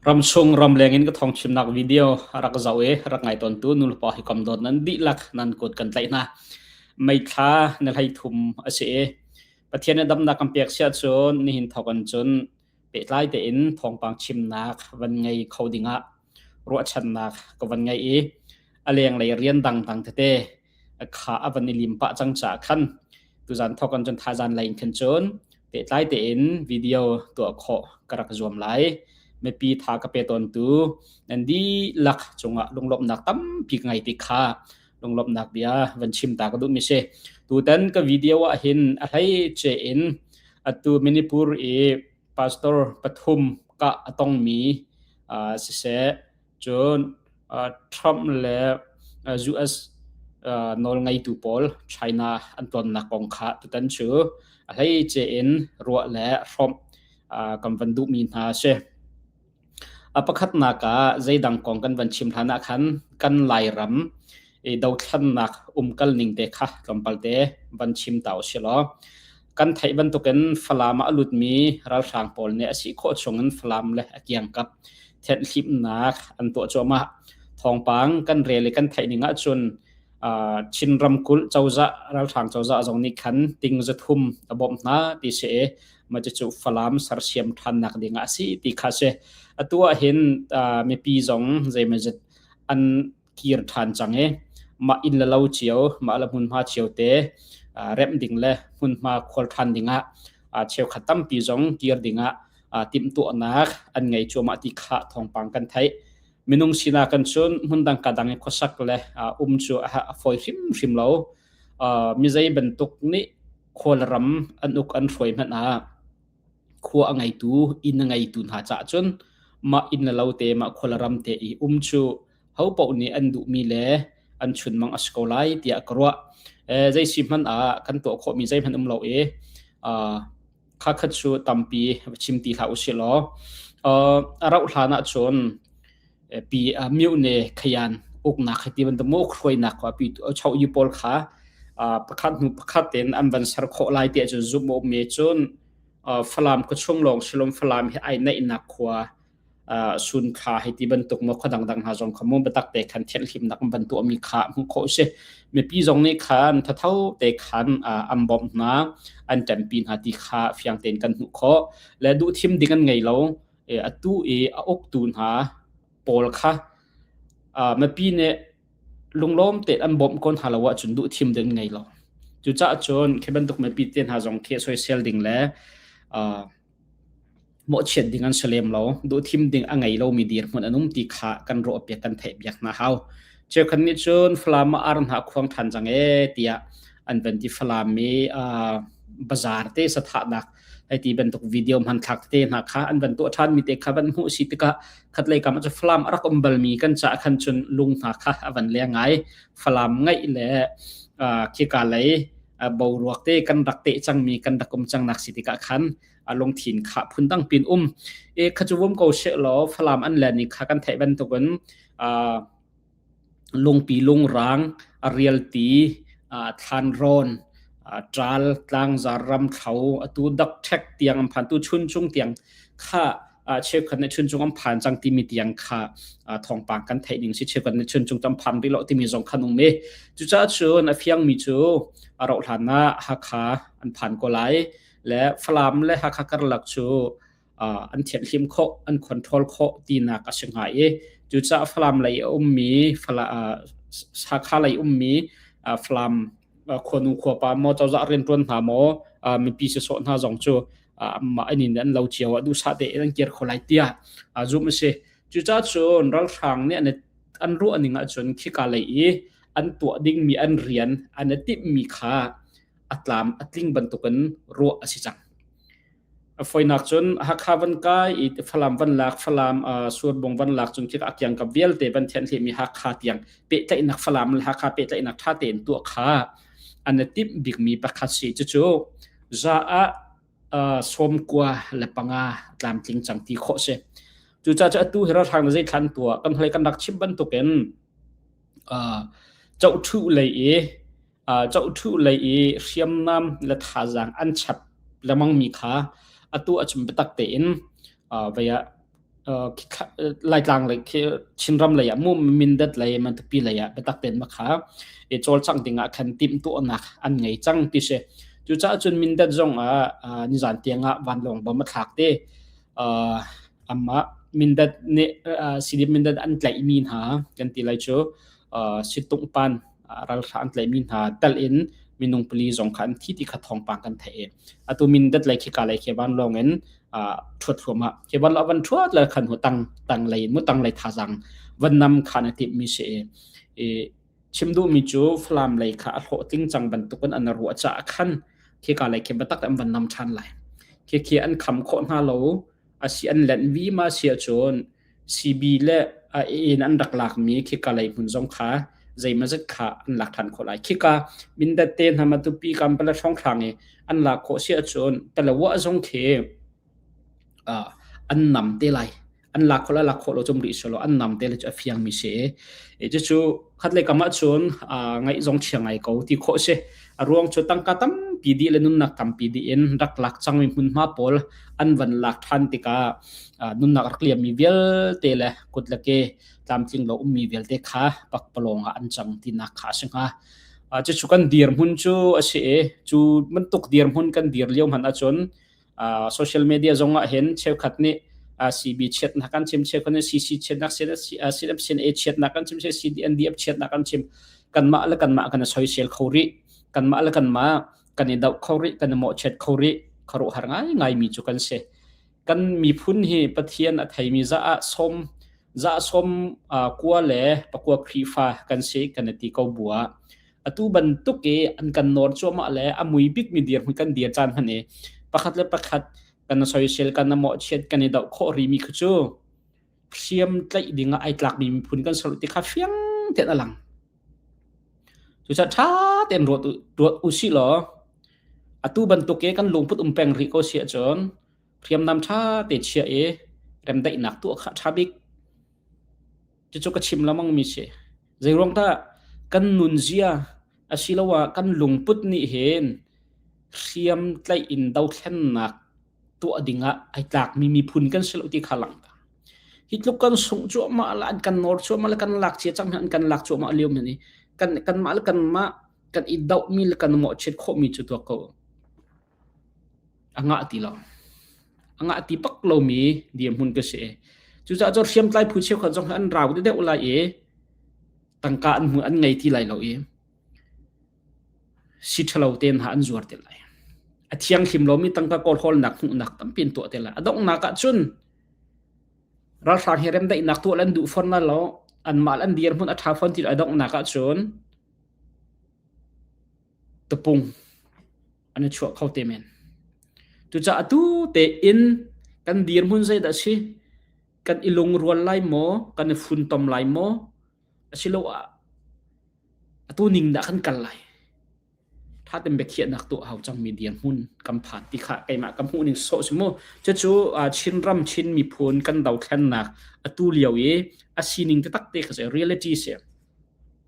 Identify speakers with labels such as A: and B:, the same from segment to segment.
A: Ramchung ramleng in ka thawngchimnak video rak zoh i rak ngai tawntu nulepa hi kam dawt nan dihlak nan kut kan tlaih hna. Meithla na hlei thum a si i Pathian nih damnak kan pek siah cun nihin thawk in cun pehtlai tein thawngpang chimnak van ngei kho dingah ruahchannak ka van ngei i a lenglei rian dangdang tete kha a van i lim pah cang caah khan tuzan thawk in cun thazan lei in khin cun pehtlai tein video tuah khawh ka rak zuam lai. Mipi tha ka pe tawntu nan dihlak cungah lunglawmhnak tampi ka ngei ti kha lunglawmhnak bia van chim ta ka duhmi si. Tutan ka video ah hin a hleice in atu Manipur i pastor pathum kah a tongmi siseh cun Trump le US nawlngeitu pawl China an tonnak kong kha tutan cu a hleice in ruah le hrawmh kan van duhmi hna a si. A pakhatnak ah zeidang kong kan van chim hlan ah khan kan Lairam i dothlannak umkal ning te kha tlawmpal te van chim ta usih law kan theih bantukin Falam ah a lutmi ralhrang pawl nih a si khawh chungin Falam le a kiangkap thenhhlimnak an tuah cuahmah. Thawngpang kan rel i kan theih ning ahcun Chin ramkulh cozah ralhrang cozah zong nih khan ting 300 a bawmh hna ti si i mah cucu Falam sersiam ṭhannak ding ah a si ti kha si. Atu ah hin mipi zong zeimawzat an kir ṭhan cang i mah inn le lo cio, mah le hmunhma cio te remh ding le hmunhma khual ṭhan ding ah cheukhat tampi zong kir ding ah timhtuahnak an ngei cuahmah ti kha thawngpang kan theih. Minung sinak kan cun hmundang ka dang i khuasak le um cu a fawi hrimhrim lo. Mi zei bantuk nih khualram an uk an hruai hmanh ah khua a ngeitu, inn a ngeitu hna caah cun mah inn le lo te, mah khualram te i um cu ho paoh nih an duhmi le an chunmang a si ko lai tiah ka ruah. Zei si hmanh ah kan tuah khawhmi zeihmanh um lo i kha khat cu tampi chim ti hlah usih law a rauh hlan ah cun pi myone khayan uknak hei ti bantuk mu hruainak kha pi cho yu pawl kha pakhat hnu pakhat in an van ser khawh lai ti ahcun zumh a um i cun Falam khuachung lawng silom Falam hi ai naihnak khua sunthla hei ti bantuk maw khua dangdang hna zong kha mu biatak te khan thianhhlimnak an van tuahmi kha hmuh khawh a si. Mipi zong nih khan thatho te khan an bawmh hna, an ṭanpi hna ti kha fiang tein kan hmuh khawh. Le duhthim ding an ngei lo. Atu i a uktu hna pawl kha mipi nih lunglawm tein an bawmh ko hna lo ahcun duhthim ding an ngei lo. Cucaah cun khi bantuk mipi te hna zong khi soisel ding le mawhchiat ding an si lem lo. Duhthim ding a ngei lomi dirhmun an um ti kha kan ruahpiak kan theihpiak hna hau. Cheukhat nih cun Falam ah ar hna khuang ṭhan cang ee tiah an van ti Falam i bazaar te sathahnak hei ti bantuk video hmanthlak tete hna kha an van tuah ṭhanmi te kha van hmuh si tikah khatlei kam ah cu Falam a rak um balmi kan caah khan cun lung hna kha a van leng ngai. Falam ngaih le khika lei boruak te kan rak teh cangmi kan rak um cangnak si tikah khan a lungthin kha phundang pin um e kha cu vum ko she law Falam an le ni kha kan theih bantukin lungpi lungrang a rialti thlanrawn ṭal tlangzar ramthlo atu dak ṭhek tiang an phan tu chuncung tiang kha cheukhat nih chuncung an phan cang timi tiang kha thawngpang kan theih ding si cheukhat nih chuncung tam phan rih lo timi zong khan um i cucaah cun a fiangmi cu a rauh hlan ah Hakha an phan ko lai le Falam le Hakha karlak cu an thianhhlim khawh an control khawh tinak a si hnga i cucaah Falam lei a ummi Hakha lei ummi Falam khuanu khuapa maw cozah rianṭuan hna maw mipi sisawh hna zong cu mah an in an lo cio ah duhsah tein an kir kho lai tiah zumh a si. Cucaah cun ralhrang nih an ruah ning ahcun khika lei i an tuah dingmi an rian an i timhmi kha a tlam a tling bantukin ruah a si cang. A foinak cun Hakha van kai i Falam van lak Falam Surbung van lak cun khika a kiangkap vialte van thianhhlehmi Hakha tiang pehtlaihnak Falam le Hakha pehtlaihnak ṭha tein tuah kha an i timh bikmi pakhat si. Cucu za ah 95 tlamtling cang ti khawh si. Cucaah cu atu hi ralhrang na zeithlan tuah kan hlei kan rak chim bantukin cohṭhuh lei i cohṭhuh lei i hriamnam le thazaang an chap lengmangmi kha atu ahcun biatak tein vei ah. Laitlang lei khi Chinram lei ah mu Mindat lei Matupi lei ah biatak tein makha i cawlcangh ding ah khan timhtuahnak an ngei cang ti si. Cucaah cun Mindat zong ah nizan tiang ah vanlawng bom a thlak te. Amah Mindat nih CDF Mindat an tlaihmi hna kan ti lai cu Situngpan ralhrang an tlaihmi hna telh in minung pali zong kha an thi ti kha thawngpang kan theih i atu Mindat lei khi ka lei khi vanlawng in ṭhuat thluahmah. Khi van van ṭhuat le khan hu tang tang lei mu tang lei thazang van nam khan a timh mi si i chim duh mi cu Falam lei kha a hlawhtling cang bantukin an ruah caah khan khi ka lei khi biatak an van nam ṭhan lai. Khi khi an kham khawh hna lo asi an lenh vi ma si ahcun CB le a in an rak lakmi khika lei hmun zong kha zeimazat kha an lak ṭhan khawh lai. Khika Mindat te hna Matupi Kampala hrawnghrang i an lak khawh si ahcun Palawa zong khi uh, an nam te lai. An lak khawh la lak khawh lo cum rih selaw an nam te lai cu a fiangmi si. E cucu khat lei kam ahcun uh, ngaih zong chia ngai ko ti khawh si. A ruang cu tangka tampi dih le nunnak tampi dih in rak lak cangmi hmunhma pawl an van lak ṭhan tikah nunnak rak liammi vialte le kut le ke tlamtling lo ummi vialte kha pakpalawng ah an cang tinak kha a si hnga. Cucu kan dirhmun cu a si i cu bantuk dirhmun kan dir lio hmanh ahcun social media zong ah hin cheukhat nih CB chiatnak kan chim cheukhat nih CC chiatnak CNF CNA chiatnak kan chim CDNDF chiatnak kan chim kanmah le kanmah kan i soisel kho rih kanmah le kanmah kan i doh kho rih kan i mawhchiat kho rih khuaruahhar ngaingai mi cu kan si kan miphun hi Pathian a theimi za ah sawm za sawm kua le pakua Khrihfa kan si kan i ti ko bu ah atu bantuk i an kan nawr cuahmah le a mui bikmi dirhmun kan dir caan hmanh i pakhat le pakhat kan soisel kan mawhchiat kan i doh khawh rimi khi cu hriam tlaih ding ah ai tlakmi miphun kan si ti kha fiang tein a lang. Cucaah ṭha tein ruat ruat usih law atu bantuk i kan lungput um peng rih ko si ahcun hriamnam ṭha te chiah i remdaihnak tuah kha a ṭha bik. Cucu ka chim lengmang mi si. Zeiruang dah kan nunzia asiloah kan lungput nih hin hriam tlaih in dothlennak tuah dingah ai tlakmi miphun kan si lo ti kha langhter. Hi tluk kan sungh cuahmah le an kan nawr cuahmah le kan lak cia cang an kan lak cuahmah lio men i kan kanmah le kanmah kan i dohmi le kan mawhchiat khawhmi cu tuak ko. A ngah ti lo. A ngah ti bak lomi dirhmun ka si. Cucaah cu hriamtlai phu cheukhat zong an rau deuh lai i tangka an hmu an ngei ti lai lo i si ṭhalo tein hna an zuar te lai. A thianghlim lomi tangka kawlhawlnak hmuhnak tampi an tuah te lai. A donghnak ah cun ralhrang hi remdaihnak tuah an duh fawn lai lo. Anmah an dirhmun a ṭha fawn ti lo. A donghnak ah cun tapung an i chuah kho te men. Cucaah atu tein kan dirhmun zeidah a si? Kan i lungrual lai maw? Kan i funtom lai maw? Asiloah atu ning dah kan kal lai? Ṭha tein biakhiahnak tuah hau cangmi dirhmun kan phan ti kha keimah ka hmuh ning sawh si mu. Cucu Chinram Chin miphun kan dothlennak atu lio i a sining taktak te kha si reality si.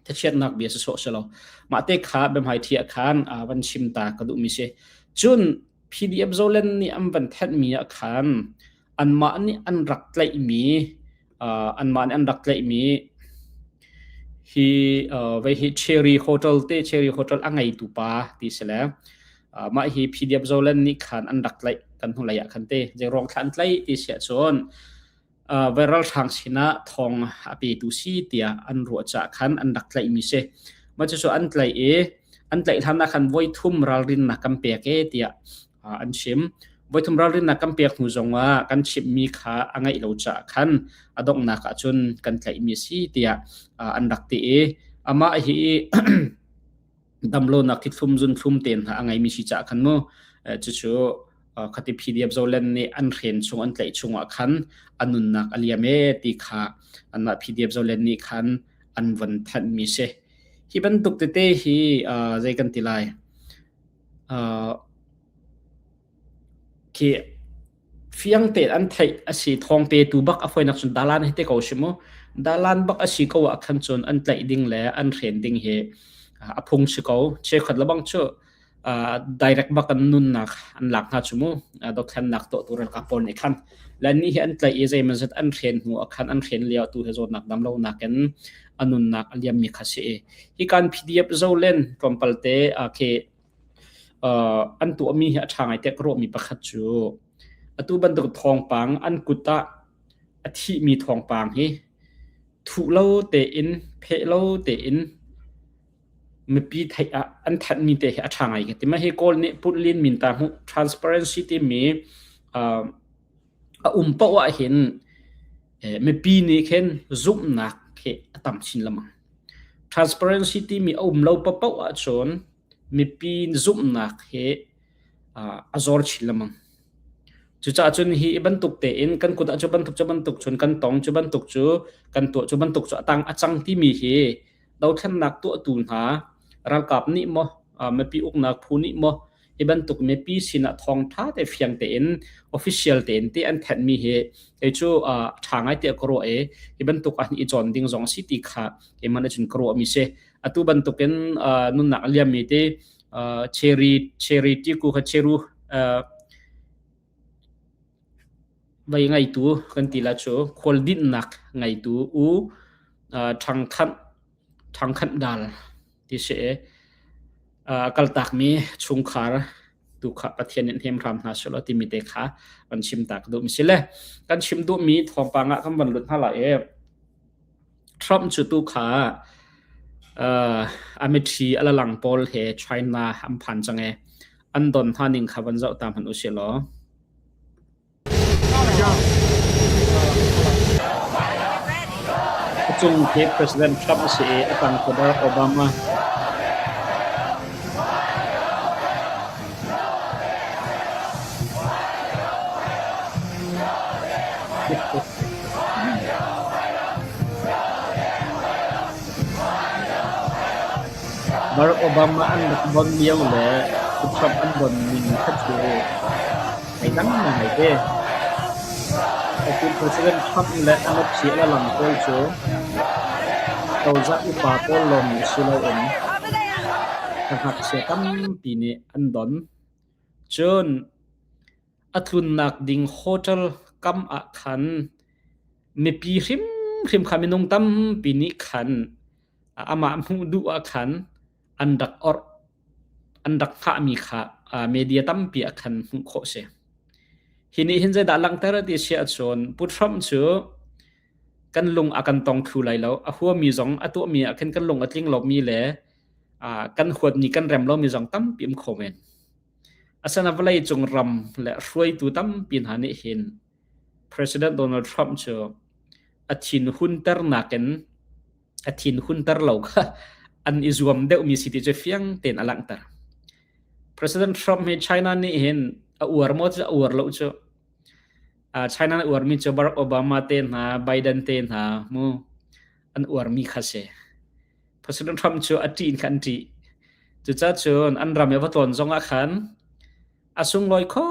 A: Thachiatnak bia si sawh si lo. Mah te kha biahmaiṭhi ah khan van chim ta ka duhmi si. Cun PDF Zoland nih an van thenhmi ah khan anmah nih an rak tlaihmi anmah nih an rak tlaihmi hi vei hi Cherry Hotel te Cherry Hotel a ngeitu pa ti si le mah hi PDF Zoland nih khan an rak tlaih kan hnulei ah khan te zeiruang thla an tlaih ti si ahcun vai ralhrang sinah thong a petu si tiah an ruah caah khan an rak tlaihmi si. Mah cucu an tlaih i an tlaih hlan ah khan voithum ralrinnak kan pek e tiah an chim. Voithum ralrinnak kan pek hnu zongah kan chimhmi kha a ngaih lo caah khan a donghnak ahcun kan tlaihmi a si tiah an rak ti i amah hi damlonak thithlum zunthlum te hna a ngeimi si caah khan mu cucu khati PDF Zoland nih an hren chung an tlaih chungah khan a nunnak a liam e ti kha anmah PDF Zoland nih khan an von thanhmi si. Hi bantuk tete hi zei kan ti lai Khi fiang tein an theih a si thawng petu bak a fawinak cun dalan hi te ko si mu. Dalan bak a si ko ah khan cun an tlaih ding le an hren ding hi a phung si ko. Cheukhat lebang cu Direct bak an nunnak an lak hna cu mu. Dothlennak tuahtu ralkap pawl nih khan. Le nih hi an tlaih i zeimawzat an hren hnu ah khan an hren lio tu hi zawtnak dam lonak in a nunnak a liammi kha si i hi kan PDF zolen tlawmpal te khi an tuahmi hi a ṭha ngai tiah ka ruahmi pakhat cu atu bantuk thawngpang an kut ah a thihmi thawngpang hi thuh lo tein pheh lo tein mipi theih ah an thanhmi te hi a ṭha ngai ka ti. Mah hi Kawl nih Putlin min ta hmuh transparency timi a um paoh ah hin mipi nih khin zumhnak khi a tam chin lengmang. Transparency timi a um lo paohpaoh ahcun mipi zumhnak hi a zor chin lengmang. Cucaah cun hi bantuk tein kan kut ah cu bantuk cu bantuk cun kan tong cu bantuk cu kan tuah cu bantuk cu a tang a cang timi hi dothlennak tuahtu hna ralkap nih maw mipi uknak phu nih maw hi bantuk mipi sinah thawngtha te fiang tein official tein te an thenhmi hi kei cu ṭha ngai tiah ka ruah i hi bantuk ah i cawn ding zong a si ti kha keimah nih cun ka ruahmi si. Atu bantukin nunnak a liammi te cherry cherry ti ku kha cheru Vei ngeitu kan ti la cu khual dinhnak ngeitu u ṭhangkhanh ṭhangkhanh dal ti si i a kaltakmi chungkhar tu kha Pathian nih hnem hram hna sehlaw timi te kha van chim ta ka duhmi si le kan chim duhmi thawngpang ah kan van lut hna lai i Trump cu tu kha a mitthli a lalang pawl he China an phan cang i an don hna ning kha van zoh ta hmanh u sih law. A cung khi President Trump a si i a tang khi Barack Obama. Barack Obama an rak don lio le Trump an don ning kha cu ai dang ngai te. Atu President Trump le a nuphi a lang pawl cu cozah upa pawl lawng nih si loin ngakchia tampi nih an don. Cun a tlunnak ding hotel kam ah khan mipi hrimhrim kha minung tampi nih khan amah hmuh duh ah khan an rak orh an rak hngahmi kha media tampi ah khan hmuh khawh si. Hi nih hin zeidah langhter ti si ahcun Pu Trump cu kan lung a kan tong thlu lai lo. A huami zong a tuahmi ah khin kan lung a tling lomi le kan huatmi kan rem lomi zong tampi um kho men. Asana vawleicung ram le hruaitu tampi hna nih hin President Donald Trump cu a thinhunternak in a thinhunter lo kha an i zuam deuhmi si ti cu fiang tein a langhter. President Trump hi China nih hin a uar maw cu a uar lo cu. China nih uarmi cu Barack Obama te hna, Biden te hna mu an uarmi kha si. President Trump cu a ṭih in khan an ṭih. Cucaah cun an ram i va tlawn zongah khan a sunglawi kho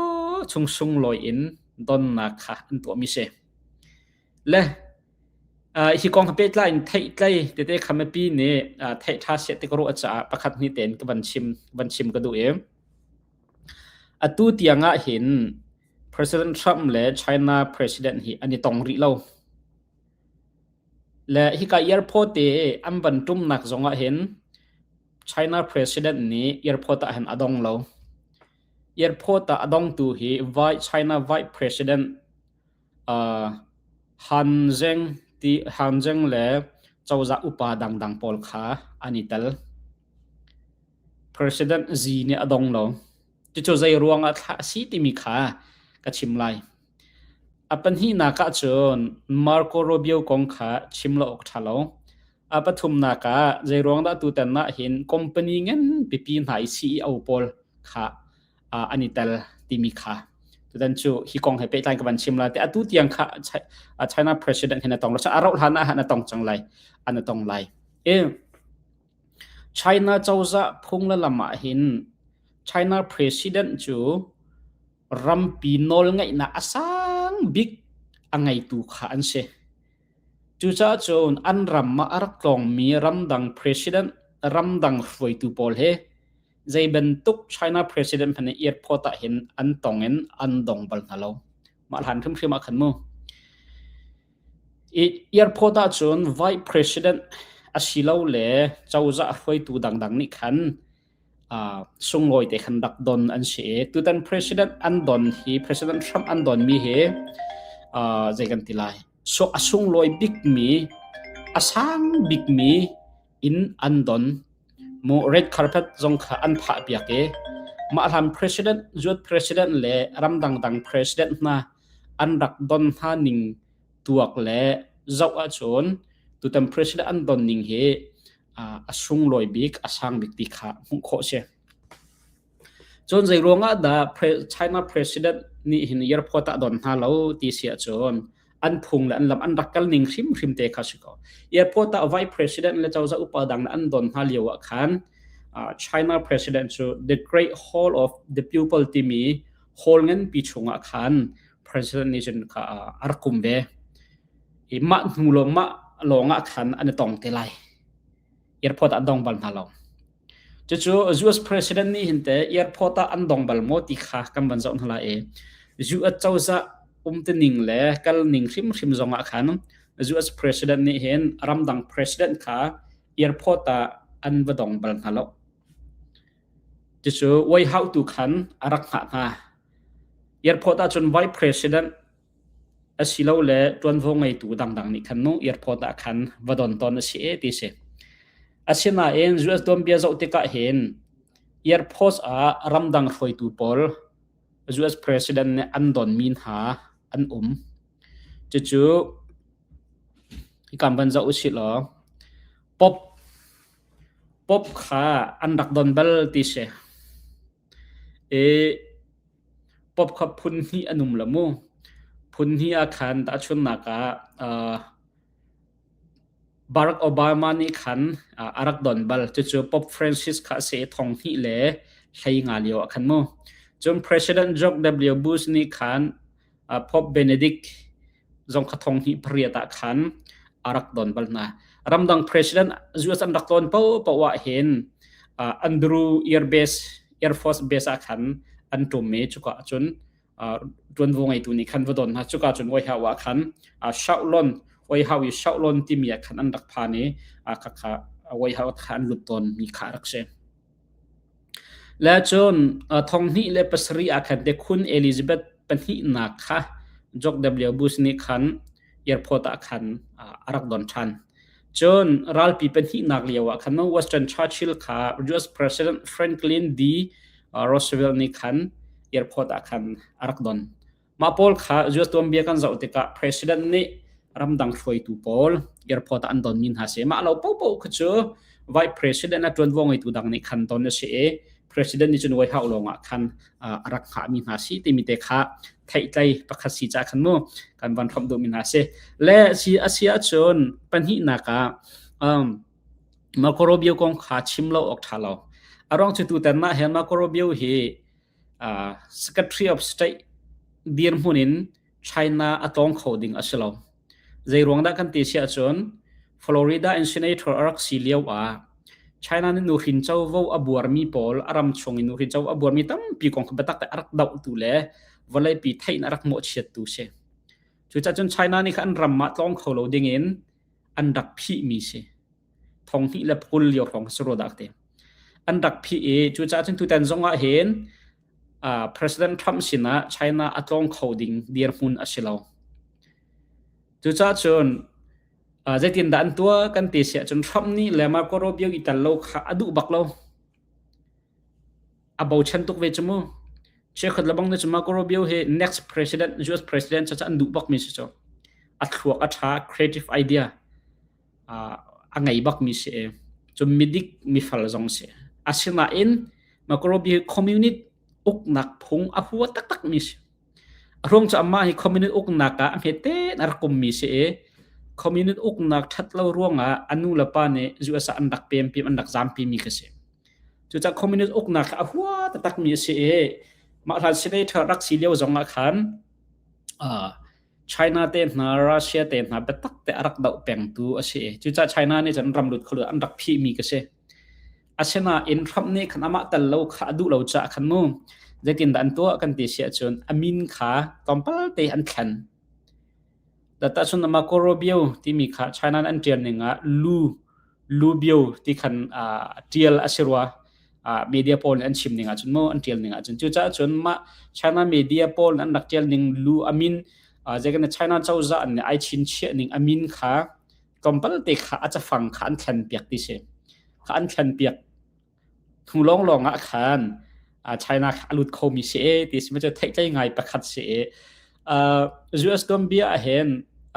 A: chung sunglawi in donnak kha an tuahmi si. Le hi kong he pehtlai in theihtlei tete kha mipi nih theih ṭha seh ti ka ruah caah pakhat hnih tein ka van chim van chim ka duh i atu tiang ah hin President Trump le China President hi an i tong rih lo. Le hika airport i an van ṭumnak zongah hin China President nih airport ah hin a dong lo. Airport ah a dongtu hi China Vice President Han Zheng ti Han Zheng le cozah upa dangdang pawl kha an i tel. President Xi nih a dong lo. Cucu zei ruangah thlah a si timi kha ka chim lai. A pahnihnak ahcun Marco Rubio kong kha chim lo awk ṭha lo. A pathumnak ah zeiruang dah tutan ah hin company ngan pipi hna i CEO pawl kha an i tel timi kha tutan cu hi kong he pehtlai ka van chim lai te atu tiang kha China president hin a tong lo a rauh hlan ah a tong cang lai an a tong lai e China cozah phung le lam ah hin China president cu rampi nawlngeihnak a sang bik a ngeitu kha an si. Cucaah cun an ram ah a rak tlawngmi ramdang president, ramdang hruaitu pawl he. Zei bantuk China president hmanh nih airport ah hin an tong in an dong bal hna lo. Mah hlan hrimhrim ah khan mu. I airport ah cun vice president asilole cozah hruaitu dangdang nih khan sunglawi te khan rak don an si i tutan president an don hi President Trump an don mi hi zei kan ti lai so a sunglawi bikmi a sang bikmi in an don mu red carpet zong kha an phah piak i mah hlan president zuat president le ramdang dang president hna an rak don hna ning tuak le zoh ahcun tutan president an don ning hi a sunglawi bik a sang bik ti kha hmuh khawh si. Cun zei ruangah dah China president nih hin airport ah don hna lo ti si ahcun an phung le an lam an rak kal ning hrimhrim te kha si ko. Airport ah vice president le cozah upa dang an don hna lio ah khan China president cu the Great Hall of the People timi hall nganpi chungah khan president nih cun kha a rak kum ve. I mah hnu lawng mah lawng ah khan an i tong te lai. Airport ah an dong bal hna lo. Cucu US president nih hin te airport ah an dong bal maw ti kha kan van zoh hna lai i US cozah umtuning le kalning hrimhrim zong ah khan US president nih hin ramdang president kha airport ah an va dong bal hna lo. Cucu White House tu khan a rak hngah hna. Airport ah cun vice president asilole ṭuanvo ngeitu dangdang nih khan nu airport ah khan va don tawn a si e ti si. Asinain US tuanbia zoh tikah hin airport ah ramdang hruaitu pawl US president nih an donmi hna an um. Cucu hikam van zoh usih law Pope Pope kha an rak don bal ti si. I Pop kha phun hnih an um lo mu. Phun hnih ah khan tahchunhnak ah Barack Obama nih khan a rak don bal. Cucu Pope Francis kha a si i thong hnih le 15 lio ah khan mu. Cun President George W. Bush nih khan Pope Benedict zong kha thong hnih pariat ah khan a rak don bal hna. Ramdang president US an rak tlawn paohpaoh ah hin Andrew Air Base Air Force Base ah khan an ṭum i cuka cun ṭuanvo ngeitu nih khan va don hna. Cuka cun White House ah khan Shaolon White House i Shaolon timi ah khan an rak phan i khakha White House kha an lut tawn mi kha a rak si. Le cun 2007 ah khan te Queen Elizabeth pahnihnak kha George W. Bush nih khan airport ah khan a rak don ṭhan. Cun ralpi pahnihnak lio ah khan Winston Churchill kha US President Franklin D. Roosevelt nih khan airport ah khan a rak don. Mah pawl kha US tuanbia kan zoh tikah president nih ramdang hruaitu pawl airport ah an donmi hna si. Mah lo paohpaoh kha cu vice president a ṭuanvo ngeitu dang nih khan don a si i president nih cun White House lawngah khan a rak hngahmi hna si timi te kha theihtlei pakhat si caah khan mu kan van hrawmh duhmi hna si. Le si a si ahcun pahnihnak ah um, Marco Rubio kong kha chim lo awk ṭha lo. A ruang cu tutan ah hin Marco Rubio hi Secretary of State dirhmun in China a tlawng kho ding a si lo. Zei ruang dah kan ti si ahcun Florida in senator a rak si lio ah China nih nuhrin covo a buarmi pawl a ram chung in nuhrin covo a buarmi tampi kong kha biatak te a rak dohtu le vawleipi theih in a rak mawhchiattu si. Cucaah cun China nih khan an ram ah tlawng kho lo ding in an rak phihmi si. Thong hnih le 20 lio hrawng si rua dah ti. An rak phih i cucaah cun tutan zong ah hin uh, President Trump sinah China a tlawng kho ding dirhmun a si lo. Cucaah cun uh, zeitindah an tuah kan ti si ahcun Trump nih le Marco Rubio i tel lo kha a duh bak lo. A bochan tuk ve cu mu. Cheukhat lebang nih cun Marco Rubio hi next president US president cu an duh bak mi si cu. A thluak a ṭha creative idea a ngei bak mi si i cun midik mifel zong si. Asinain Marco Rubio hi communist uknak phung a hua taktak mi si. A ruang cu amah hi communist uknak ah a hmete in a rak ummi si i communist uknak ṭhat lo ruangah a nu le pa nih US ah an rak pempi an rak zampi mi kha si. Cucaah communist uknak kha a hua taktakmi a si i mah hlan senator rak si lio zong ah khan uh, China te hna Russia te hna biatak te a rak doh pengtu a si i cucaah China nih cun ramlut khualut an rak phihmi ka si. Asinain Trump nih khan amah tel lo kha a duh lo caah khan mu zeitindah an tuah kan ti si ahcun a min kha tlawmpal te an thlen. Tahchun Marco Rubio timi kha China an ṭial ning ah Lu Lubio ti khan ṭial a si rua. Media pawl nih an chim ning ahcun mu an ṭial ning ahcun cucaah cun mah China media pawl an rak ṭial ning Lu a min zeikan China cozah nih ai chinchiah ning a min kha tlawmpal te kha a cafang kha an thlen piak ti si. Kha an thlen piak hnu lawnglawng ah khan China kha a lut khomi si e ti si cu theihtlei ngai pakhat si e. US tuanbia ah hin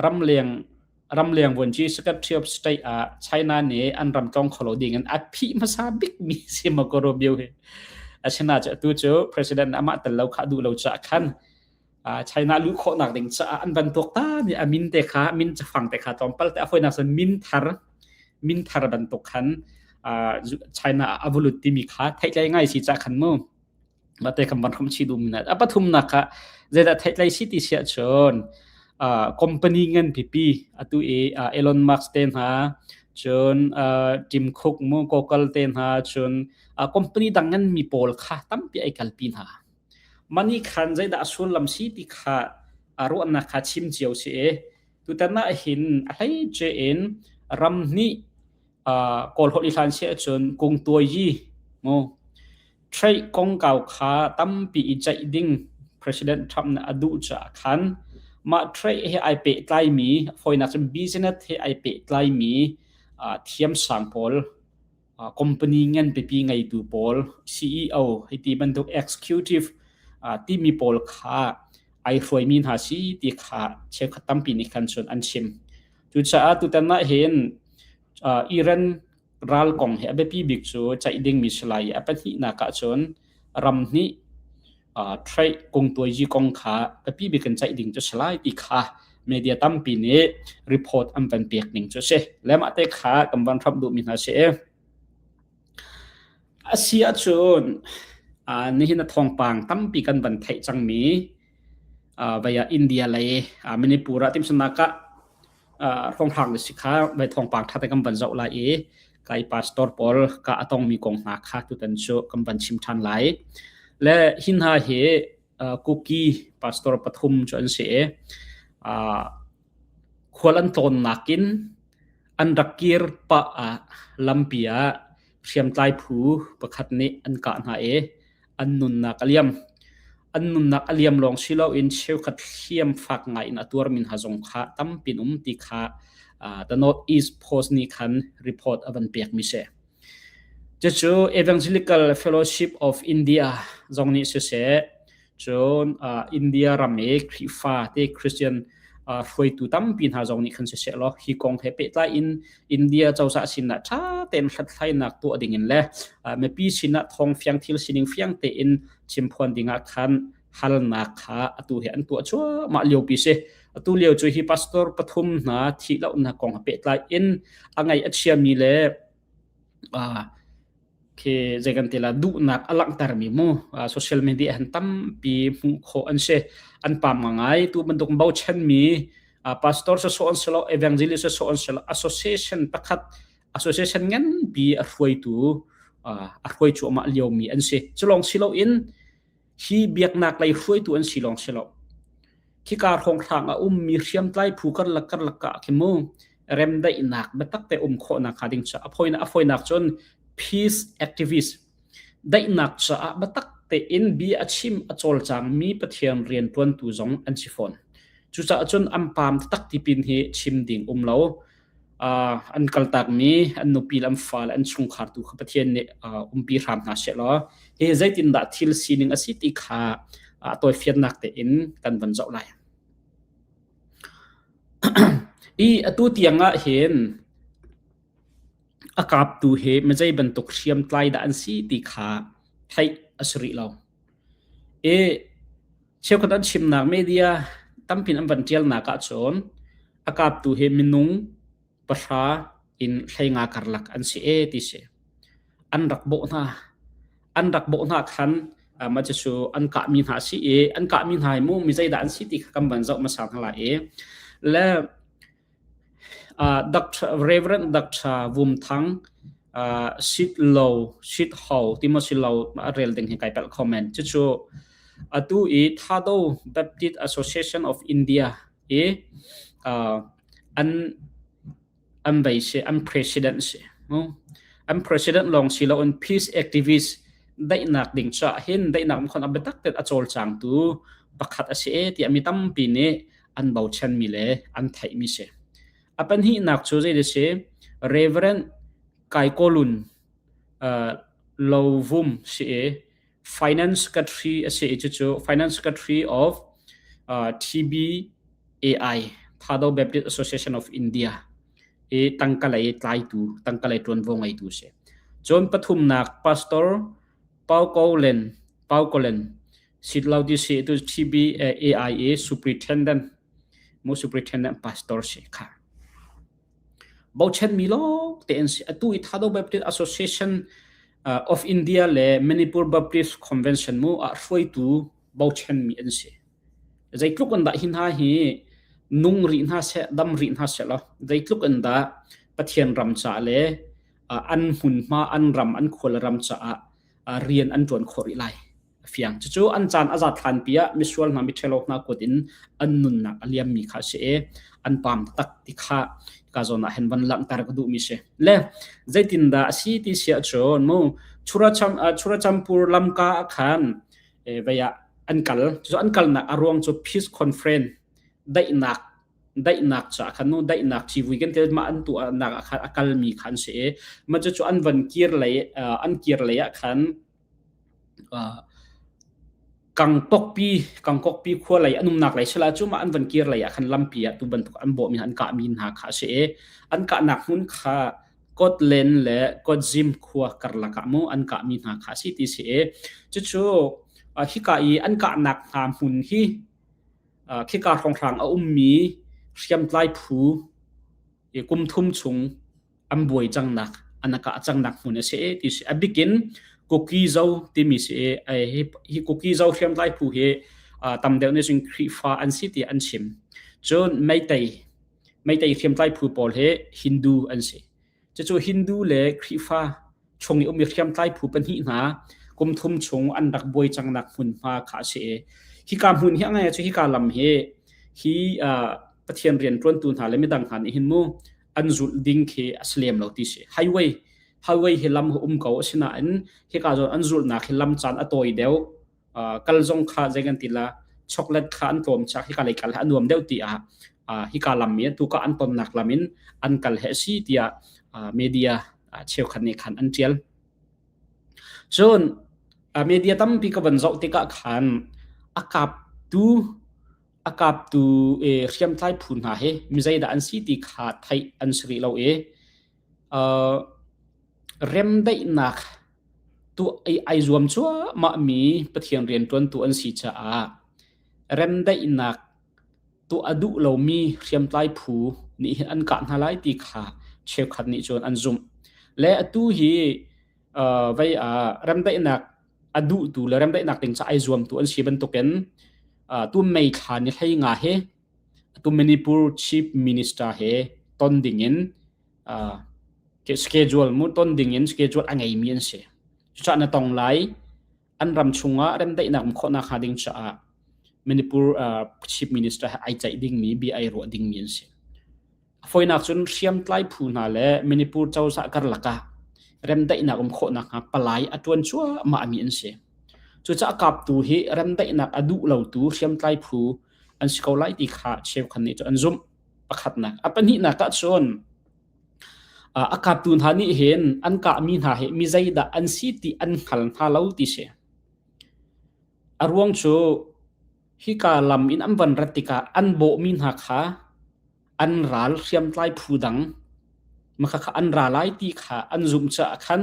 A: ramleng ramleng vuanci Secretary of State ah China nih an ram tlawng kho lo ding in a phih hmasa bikmi si Marco Rubio hi. Asina cu atu cu president amah tel lo kha duh lo caah khan China luh khawhnak ding caah an van tuak ta mi a min te kha min cafang te kha tlawmpal te a fawinak cun min thar min thar bantuk khan China a va lut timi kha theihtlei ngai si ca khan mu mate kan van hrom chi dum na a pathumnak kha zeidah theihtlei si ti siah cun company ngan pipi atu i Elon Musk te hna cun Tim Cook mu Google te hna cun company dang ngan mi pawl kha tampi ai kalpi hna Mah nih khan zeidah a sullam si ti kha a ruahnak kha chim cio si i tutan ah hin a hleice in ram hnih Kawl holh i hlan si ahcun kungtuai mu trade kongkau kha tampi i ceih ding President Trump nih a duh caah khan mah trade he ai pehtlaimi fawinak cun business he ai pehtlaimi thiamsang pawl company ngan pipi ngeitu pawl CEO hei ti bantuk executive timi pawl kha ai hruaimi hna si ti kha cheukhat tampi nih khan cun an chim. Cucaah tutan ah hin Iran ral kong hi a biapi bik cu ceih dingmi si lai i a pahnihnak ah cun ram hnih trade kungtuaiji kong kha biapi bik in ceih ding cu si lai ti kha media tampi nih report an van pek ning cu si. Le mah te kha kan van hramh duhmi hna si. A si ahcun nihin a thawngpang tampi kan van theih cangmi vei ah India lei Manipur ah timhsannak ah hrawnghrang na si kha vai thawngpang ṭha te kan van zoh lai i kai pastor pawl ka a tongmi kong hna kha tutan cu kan van chim ṭhan lai. Le hi hna hi Kuki pastor pathum cu an si i khual an tlawnnak in an rak kir pah ah lampi ah hriamtlai phu pakhat nih an kah hna i an nunnak a liam. An nunnak a liam lawng si loin cheukhat hliam fak ngai in a tuarmi hna zong kha tampi an um ti kha The North East Post nih khan report a van pekmi si. Cucu Evangelical Fellowship of India zong nih siseh, cun India ram i Khrihfa te Christian hruaitu tampi hna zong nih khan siseh law hi kong he pehtlai in India cozah sinah ṭha tein hlathlainak tuah ding in le mipi sinah thawng fiang thil sining fiang tein chimphuan dingah khan halnak kha atu hi an tuah cuahmah liopi si. Atu lio cu hi pastor pathum hna thih lohnak kong he pehtlai in a ngaih a chiami le khi zei kan ti la duhnak a langhtermi mu social media han tampi hmuh khawh an si an pam ngai tu bantuk bochanmi pastor se so an selo evangelist se so an selo association pakhat association nganpi a hruaitu a hruai cuahmah liomi an si culong silo in hi biaknak lei hruaitu an si lawng silo khika hrawnghrang a ummi hriamtlai phu karlak karlak ah khi mu remdaihnak biatak te um khawhnak hnga ding cu a phoina a foinak cun peace activist daihnak caah biatak tein bia a chim a cawlcang mi Pathian rian tuantu zong an si fawn cucaah cun an pam taktak tipin hi chim ding um lo an kaltakmi an nupi le an fale an chungkhar tu kha Pathian nih umpi hram hna seh law hi zeitindah thil sining a si ti kha a tawifiannak tein kan van zoh lai. I atu tiang ah hin a kaptu hi mizei bantuk hriamtlai dah an si ti kha theih a si rih lo. I cheukhat an chimnak media tampi an van ṭialnak ahcun a kaptu hi minung pahra in 15 karlak an si e ti si. An rak bawh hna. An rak bawh hna khan mah cucu an kahmi hna a si i an kahmi hna hi mu mi zeidah an si ti kha kan van zoh hmasa hna lai i le Dr. Reverend Dr. Vum Thang. Sit lo, sit ho ti maw si lo a rel ding hi kai palh kho men. Cucu atu i Thado Baptist Association of India i an an vei si, an president si. An president lawng si lo in peace activist daihnak ding caah hin daihnak mkhon a biatak tein a cawlcangtu pakhat a si e tiah mi tampi nih an bochanmi le an theihmi si. A pahnihnak cu zei si Reverend Kaikolun Lovum si i Finance Secretary a si i cucu Finance Secretary of TBAI Thado Baptist Association of India i tangka lei tlaitu tangka lei ṭuanvo ngeitu si. Cun pathumnak Pastor Pau Ko Len Pau Ko Len Sitlo ti si tu TBAI i Superintendent mu Superintendent Pastor si kha. Bochanmi lawng te an si. Atu i Thado Baptist Association of India le Manipur Baptist Convention mu ah hruaitu bochanmi an si. Zeitluk in dah hi hna hi nung rih hna seh, dam rih hna seh law, zeitluk in dah Pathian ram caah le an hmunhma, an ram, an khua le ram caah rian an ṭuan khawh rih lai. A fiang. Cucu an caan a zat hlanpi ah misual hna, miṭhalo hna kut in an nunnak a liammi kha a si i an paam taktak ti kha ka zawn ah hin van langhter ka duhmi si. Le zeitindah a si ti si ahcun mu Churacham, Churachampur lamka ah khan vei ah an kal. Cucu an kalnak a ruang cu peace conference daihnak daihnak caah khan nu daihnak civui kan ti mah an tuahnak ah khan a kalmi kha an si i mah cucu an van kir lei an kir lei ah khan Kangpokpi Kangkokpi khua lei an umnak lei sila cu mah an van kir lei ah khan lampi ah tu bantuk an bawhmi an kahmi hna kha a si i an kahnak hmun kha Kotlen le Kotzim khua karlak ah mu an kahmi hna kha a si ti si i cucu hika i an kahnak hna hmun hi khika hrawnghrang a ummi hriamtlai phu i kum thum chung an buai cangnak an kah cangnak hmun a si ti si a bikin Kuki Zo timi si hi hi Kuki Zo hriamtlai phu hi tam deuh nih cun Khrihfa an si ti an chim cun Meitei Meitei hriamtlai phu pawl hi Hindu an si cucu Hindu le Khrihfa chung i ummi hriamtlai phu pahnih hna kum thum chung an rak buai cangnak hmunhma kha a si i hika hmun hi a ngai cu hika lam hi hi Pathian rian ṭuantu hna le midang hna nih hin mu an zulh ding khi a si lem lo ti si. Highway highway hi lam um ko asinain hika zawn an zulhnak hi lam caan a tawi deuh kal zong kha zei kan ti la chocolate kha an tlawm chak hika lei kal he a nuam deuh ti ah hika lam i tuka an tonnak lam in an kal he si tiah media cheukhat nih khan an tial. Cun media tampi ka van zoh tikah khan a kaptu a kaptu hriamtlai phu hna hi mi zeidah an si ti kha theih an si rih lo i remdaihnak tuah i ai zuam cuahmah mi Pathian rianṭuantu an si caah remdaihnak tuah a duh lomi hriamtlai phu nih hin an kah hna lai ti kha cheukhat nih cun an zumh. Le atu hi vei ah remdaihnak a duhtu le remdaihnak ding caah ai zuamtu an si bantukin tu May thla ni 15 hi tu Manipur Chief Minister he ton dingin schedule mu ton dingin schedule a ngeimi an si. Cucaah na tong lai an ram chungah remdaihnak um khawhnak hnga ding caah Manipur Chief Minister he ai ceih dingmi bia ai ruah dingmi an si. A fawinak cun hriamtlai phu hna le Manipur cozah karlak ah remdaihnak um khawh nakhnga palai a ṭuan cuahmahmi an si. Cucaah kaptu hi remdaihnak a duh lotu hriamtlai phu an si ko lai ti kha cheukhat nih cun an zumh. Pakhatnak. A pahnihnak ah cun a kaptu hna nih hin an kahmi hna hi mi zeidah an si ti an hngal hna lo ti si. A ruang cu hika lam in an van rat tikah an bawhmi hna kha an ral hriamtlai phu dang maka kha an ra lai ti kha an zumh caah khan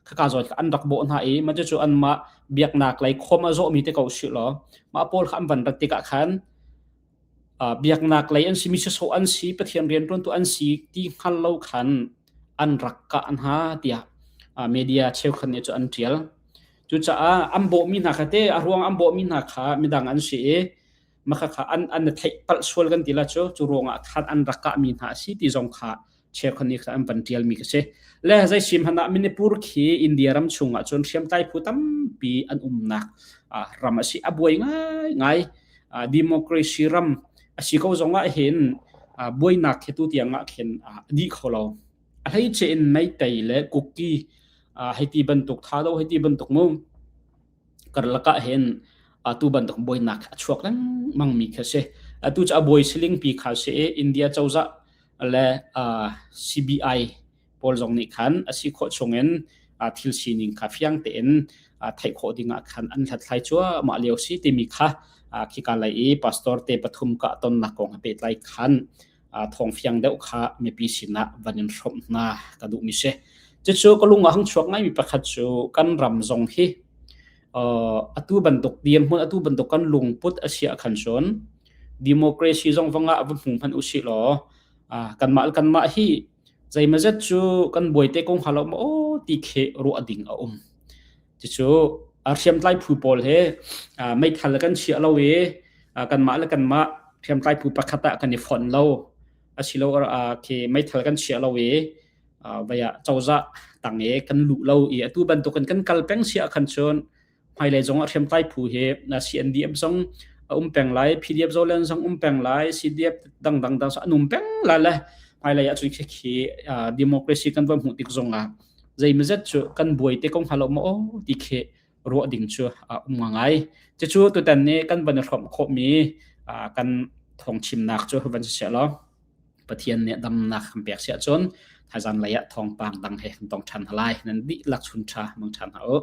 A: khaka zawn kha an rak bawh hna i mah cucu anmah biaknak lei khom a zawhmi te ko sih law mah pawl kha an van rat tikah khan biaknak lei an si mi sawsawh an si Pathian rianṭuantu an si ti hngal lo khan an rak kah hna tiah media cheukhat nih cu an ṭial. Cucaah an bawhmi hna kha te a ruang an bawhmi hna kha midang an si i maka kha an an theih palh sual kan ti la cu cu ruangah khan an rak kahmi hna a si ti zong kha. cheukhat nih an van ṭialmi ka si. Le zei sim hmanh ah Manipur khi India ram chungah cun hriamtlai phu tampi an umnak ram a si. A buai ngaingai. Democracy ram a si ko zongah hin buainak khi tu tiang ah khin a dih kho lo. A hleice in Meitei le Kuki hei ti bantuk Thado hei ti bantuk mu karlak ah hin atu bantuk buainak a chuak lengmang mi khi a si. Atu cu a buai siling pi kha si i India cozah le CBI pawl zong nih khan a si khawh chungin thil sining kha fiang tein theih khawh dingah khan an hlathlai cuahmah lio si timi kha khika lei i pastor te pathum ka tonnak kong he pehtlai khan thawng fiang deuh kha mipi sinah van in hrawmh hna ka duhmi si. Cucu ka lung ah hung chuak ngaimi pakhat cu kan ram zong hi atu bantuk dirhmun atu bantuk kan lungput a si ahkhan cun democracy zong va ngah va hmu hmanh usih law kanmah le kanmah hi zeimazet cu kan buai te ko hnga lo maw aw ti khi ruah ding a um. Cucu hriamtlai phu pawl he meithal kan chiah lo i kanmah le kanmah hriamtlai phu pakhat ah kan i fonh lo asilo khi meithal kan chiah lo i vai ah cozah tang i kan luh lo i atu bantukin kan kal peng si ahkhan cun hmailei zong ah hriamtlai phu hi CNDF zong a um peng lai PDF Zoland zong um peng lai CDF dangdang dang an um peng lai le hmailei ahcun khi khi democracy kan va hmuh tik zong ah zeimazet cu kan buai te ko hnga lo maw ti khi ruah ding cu a um ngai. Cucu tutan nih kan van i hrawmh khawhmi kan thawngchimnak cu van si law Pathian nih damnak kan pek siah cun thaizan lei ah thawngpang dang he kan tong ṭhan hna lai. Nan dihlak chun ṭha mang ṭhan hna u.